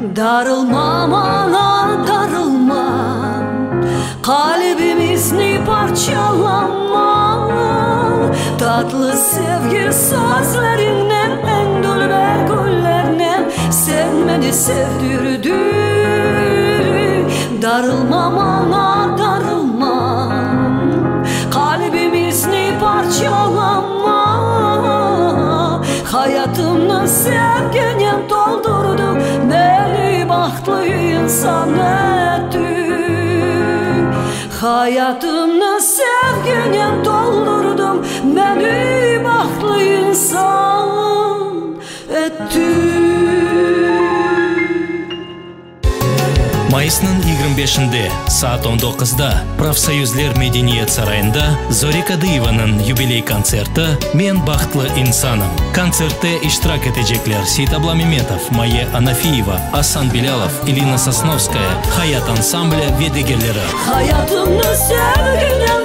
Darılma maña, darılma, Qalbimizni parçalama. Tatlı sevgi sözleriñnen, Eñ dülber güllernen Sen meni sevdirdiñ. Darılma maña, darılma, Qalbimizni parçalama. Hayatımnı sevginen toldurdıñ, Meni bahtlı insan ettiñ. Hayatımnı sevginen toldurdıñ, Meni bahtlı insan ettiñ. Mayısnıñ 25-inde, saat on doquzda, Profsoyuzler medeniyet sarayında Zore Kadıyevanıñ yubiley kontserti Men bahtlı insanım. Kontsertte iştirak etecekler Seytabla Memetov, Maye Anafiyeva, Asan Bilâlov, Elina Sosnovskaya, Hayat ansambli ve digerleri. Hayatımnı sevginen.